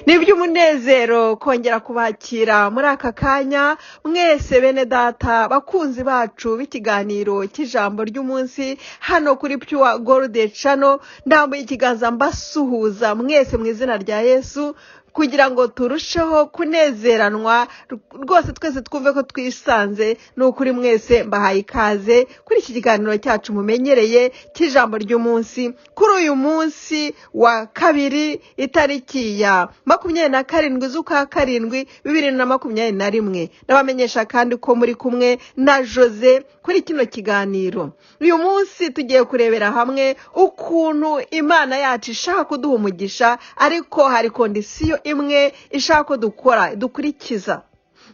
Ni iby'umunezero kongera kubakira muri aka kanya mwese, bene data bakunzi bacu b'ikiganiro cy'ijambo ry'umunsi hano kuri Pure Gold Channel. Ndambuye ikiganza mbasuhuza mwese mu izina rya Yesu, kugira ngo turusheho kunezeranwa rwose, twese twumve ko twisanze. Ni ukuri mwese mbahaye ikaze kuri iki kiganiro cyacu mumenyereye cy'ijambo ry'umunsi, kuri uyu munsi wa kabiri, itariki ya 27 z'ukwa karindwi 2021. Ndabamenyesha kandi ko muri kumwe na Jose kuri kino kiganiro. Uyu munsi tugiye kurebera hamwe ukuntu Imana yacu ishaka kuduha umugisha, ariko hari condition imwe ishaka ko dukora, dukurikiza.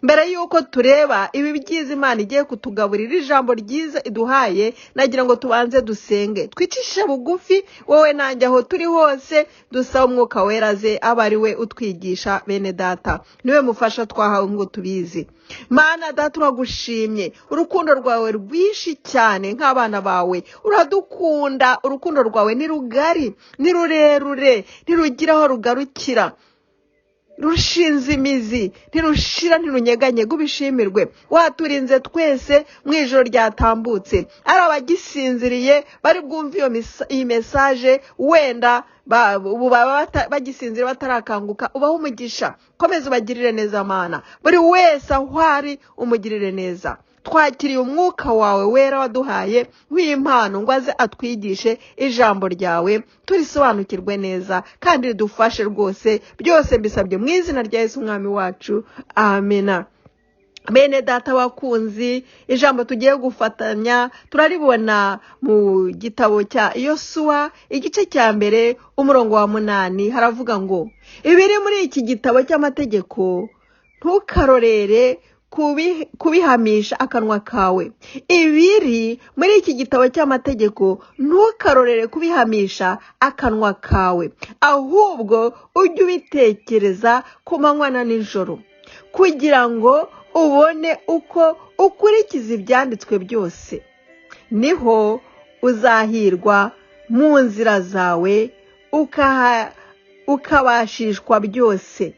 Mbere y'uko tureba ibi byiza Imana igiye kutugaburira, ijambo ryiza iduhaye, nagira ngo tubanze dusenge, twicishe bugufi, wowe nanjye, aho turi hose, dusaba Umwuka Wera aze abe ari we utwigisha. Bene data, niwe mufasha twahawe ngo tubizi. Mana Data, turagushimye urukundo rwawe rwinshi cyane. Nk'abana bawe uradukunda, urukundo rwawe ni rugari, ni rurerure, ntirugira aho rugarukira, rushinze imizi, ntirushira, ntirunyeganyega. Ubishimirwe. Waturinze twese mu ijoro ryatambutse. Ari abagisinziriye bari bwumve iyi message, wenda ubu baba bagisinziriye, batarakanguka, ubahe umugisha. Komeza ubagirire neza, Mana. Buri wese aho ari umugirire neza. Twakiriye Umwuka wawe Wera waduhaye w'impano ngo aze atwigishe ijambo ryawe, turisobanukirwe neza kandi ridufashe rwose. Byose mbisabye mu izina rya Yesu Umwami wacu, amena. Bene data bakunzi, ijambo tugiye gufatanya turaribona mu gitabo cya Yosuwa, igice cya mbere, umurongo wa 8. Haravuga ngo: "Ibiri muri iki gitabo cy'amategeko ntukarorere kubihamisha akanwa kawe." Ibiri muri iki gitabo cy'amategeko ntukarorere kubihamisha akanwa kawe, ahubwo ujye ubitekereza ku manywa na nijoro, kugira ngo ubone uko ukurikiza ibyanditswe byose. Niho uzahirwa mu nzira zawe, ukabashishwa byose.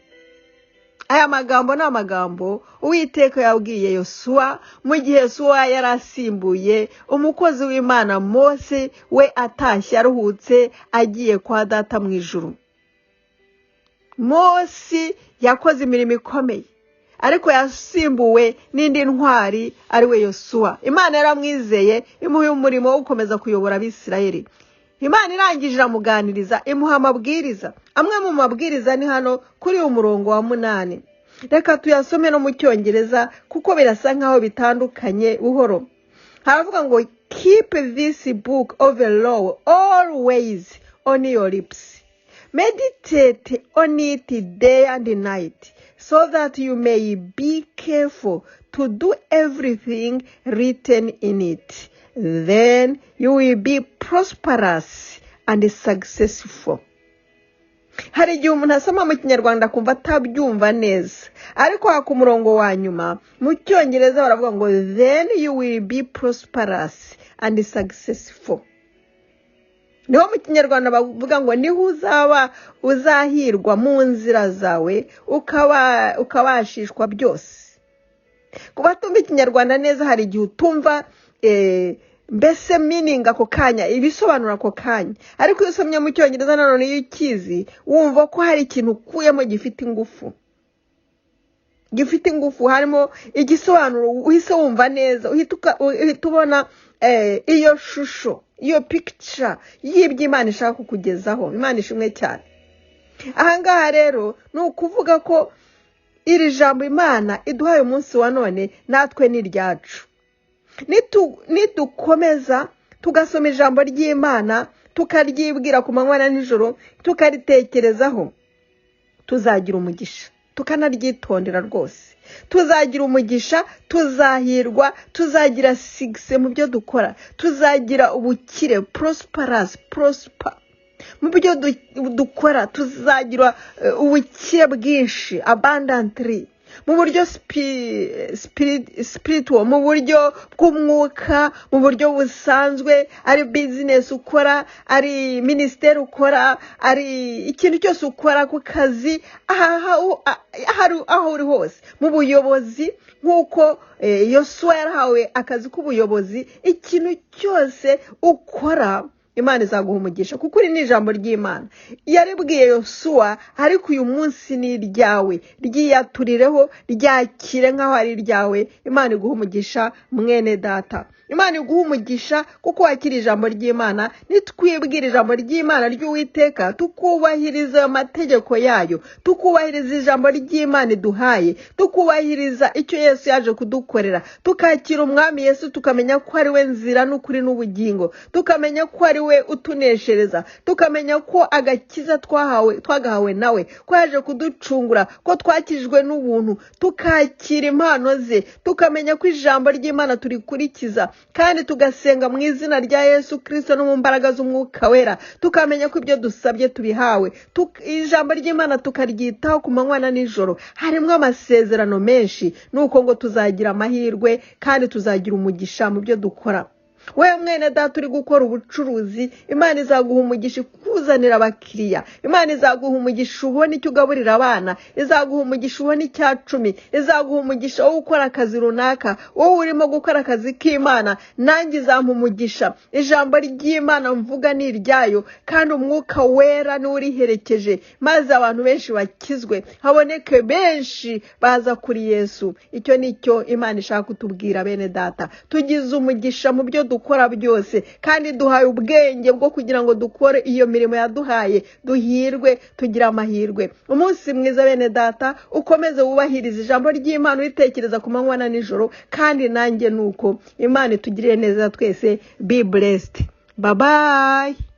Aya magambo ni amagambo Uwiteka yabwiye Yosuwa mu gihe Yosuwa yari asimbuye umukozi w'Imana Mose, we atashye aruhutse agiye kwa Data mu ijuru. Mose yakoze imirimo ikomeye, ariko yasimbuwe n'indi ntwari, ari we Yosuwa. Imana yaramwizeye, imuha umurimo wo gukomeza kuyobora Abisirayeli. Imana irangije iramuganiriza, imuha amabwiriza. Amwe mu mabwiriza ni hano kuri uyu murongo wa 8. Reka tuyasome no mu Cyongereza, kuko birasa nkaho bitandukanye buhoro. Haravuga ngo: "Keep this book of the law always on your lips. Meditate on it day and night, so that you may be careful to do everything written in it. Then you will be prosperous and successful." Hari igihe umuntu asoma mu Kinyarwanda akumva atabyumva neza, ariko haka umurongo wa nyuma mu Cyongereza baravuga ngo: "Then you will be prosperous and successful." Niho mu Kinyarwanda bavuga ngo: "Niho uzaba uzahirwa mu nzira zawe, ukabashishwa byose." Ku batumva Ikinyarwanda neza, hari igihe utumva mbese meaning ako kanya, ibisobanuro ako kanya, ariko iyo usomye mu Cyongereza nanone, iyo ukizi, wumva ko hari ikintu ukuyemo gifite ingufu, gifite ingufu, harimo igisobanuro uhise wumva neza, uhita ubona iyo shusho, iyo picture y'ibyo Imana ishaka kukugezaho. Imana ishimwe cyane. Ahangaha rero ni ukuvuga ko iri jambo Imana iduhaye umunsi wa none natwe ni iryacu. Nidukomeza tugasoma ijambo ry'Imana, tukaryibwira ku manywa na nijoro, tukaritekerezaho, tuzagira umugisha. Tukanaryitondera rwose, tuzagira umugisha, tuzahirwa, tuzagira success mu byo dukora, tuzagira ubukire, prosperous, prosper mu byo dukora, tuzagira ubukire bwinshi, abundantly. Mu buryo spiritual, mu buryo bw'umwuka, mu buryo busanzwe, ari business ukora, ari minisiteri ukora, ari ikintu cyose ukora ku kazi, aho uri hose, mu buyobozi, nk'uko Yosuwa yarahawe akazi k'ubuyobozi. Ikintu cyose ukora, Imana izaguha umugisha, kuko iri ni ijambo ry'Imana yaribwiye Yosuwa, ariko uyu munsi ni iryawe. Ryiyaturireho, ryakire nk'aho ari iryawe. Imana iguha umugisha, mwene data. Imana iguha umugisha kuko wakira ijambo ry'Imana. Nitwibwira ijambo ry'Imana ry'Uwiteka, tukubahiriza amategeko yayo, tukubahiriza ijambo ry'Imana iduhaye, tukubahiriza icyo Yesu yaje kudukorera, tukakira Umwami Yesu, tukamenya ko ari we nzira n'ukuri n'ubugingo, tukamenya ko ari we utuneshereza, tukamenya ko agakiza twahawe twagahawe nawe, ko yaje kuducungura, ko twakijwe n'ubuntu, tukakira impano ze, tukamenya ko ijambo ry'Imana turikurikiza, kandi tugasenga mu izina rya Yesu Kirisito no mu mbaraga z'Umwuka Wera, tukamenya ko ibyo dusabye tubihawe, ijambo ry'Imana tukaryitaho ku manywa na nijoro. Harimo amasezerano menshi, nuko ngo tuzagira amahirwe kandi tuzagira umugisha mu byo dukora. Wewe mwene data uri gukora ubucuruzi, Imana izaguha umugisha ikuzanira abakiriya. Imana izaguha umugisha ubona icyo ugaburira abana, izaguha umugisha ubona icya cumi, izaguha umugisha wo gukora akazi runaka. Wowe urimo gukora akazi k'Imana, nanjye izampa umugisha. Ijambo ry'Imana mvuga ni iryayo, kandi Umwuka Wera niwe uriherekeje, maze abantu benshi bakizwe, haboneke benshi baza kuri Yesu. Icyo ni cyo Imana ishaka kutubwira, bene data. Tugize umugisha mu byo dukora byose, kandi duhaye ubwenge bwo kugira ngo dukore iyo mirimo yaduhaye, duhirwe, tugire amahirwe. Umunsi mwiza, bene data. Ukomeze wubahirize ijambo ry'Imana, uritekereza ku manywa na nijoro, kandi nanjye nuko. Imana itugirire neza twese. Be blessed, bye bye.